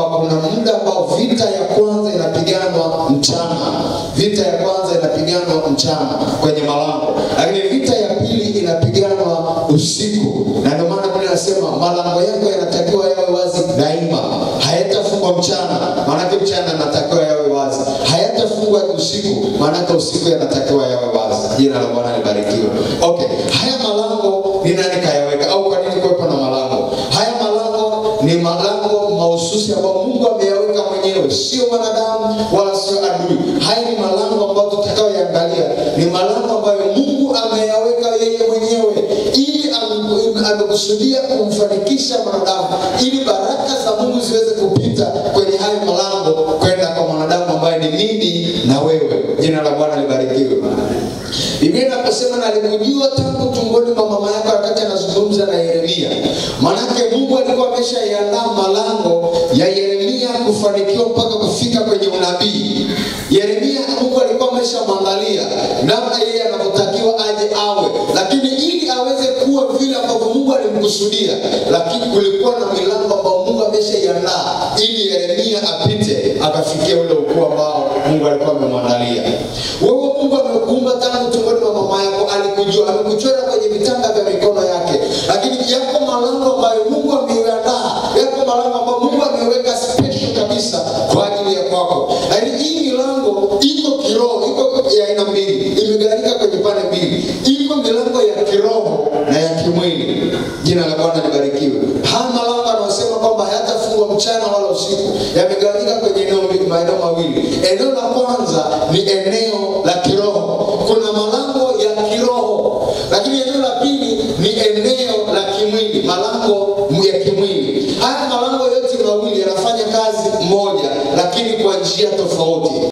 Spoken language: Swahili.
Kuna muda ambao vita ya kwanza inapiganwa mchana. Vita ya kwanza inapiganwa mchana kwenye malango, lakini vita ya pili inapiganwa usiku. Na ndio maana Biblia inasema malango yako yanatakiwa yawe wazi daima, hayatafungwa mchana, maanake mchana yanatakiwa yawe wazi. Hayatafungwa usiku, maanake usiku yanatakiwa yawe wazi. Jina la Bwana libarikiwe. Okay, haya malango ni nani kayaweka, au kwa nini kuwepo na malango? Haya malango ni malango mahususi ambayo Mungu ameyaweka mwenyewe, sio mwanadamu wala sio adui. Haya ni malango ambayo tutakayoyaangalia, ni malango ambayo Mungu ameyaweka yeye mwenyewe ili amekusudia kumfanikisha mwanadamu, ili baraka za Mungu ziweze kupita kwenye hayo malango kwenda kwa mwanadamu ambaye ni mimi na wewe. Jina la Bwana libarikiwe. Biblia inaposema na alikujua tangu tumboni mwa mama yako, wakati anazungumza na Yeremia, manake Mungu alikuwa ameshaandaa malango ya Yeremia kufanikiwa mpaka kufika kwenye unabii. Yeremia Mungu alikuwa ameshamwandalia namna yeye anavyotakiwa aje awe, lakini ili aweze kuwa vile ambavyo Mungu alimkusudia, lakini kulikuwa na milango ambayo Mungu ameshaiandaa ili Yeremia apite akafikia ule ukuu ambao Mungu alikuwa amemwandalia. Wewe Mungu amekuumba tangu tumboni mwa mama yako, alikujua, amekuchora kwenye vitanga vya mikono yake. Lakini yako malango ambayo Mungu ameiandaa, yako malango ambayo Mungu ameweka special kabisa kwa ajili ya kwako. Lakini hii milango iko kiroho, iko ya aina mbili, imegawanyika kwenye pande mbili. Iko milango ya kiroho na ya kimwili. Jina la Bwana libarikiwe. Haya malango anasema kwamba hayatafungwa mchana wala usiku, yamegawanyika kwenye maeneo mawili. Eneo la kwanza ni eneo la kiroho, kuna malango ya kiroho, lakini eneo la pili ni eneo la kimwili, malango ya kimwili. Haya malango yote mawili yanafanya kazi moja, lakini kwa njia tofauti.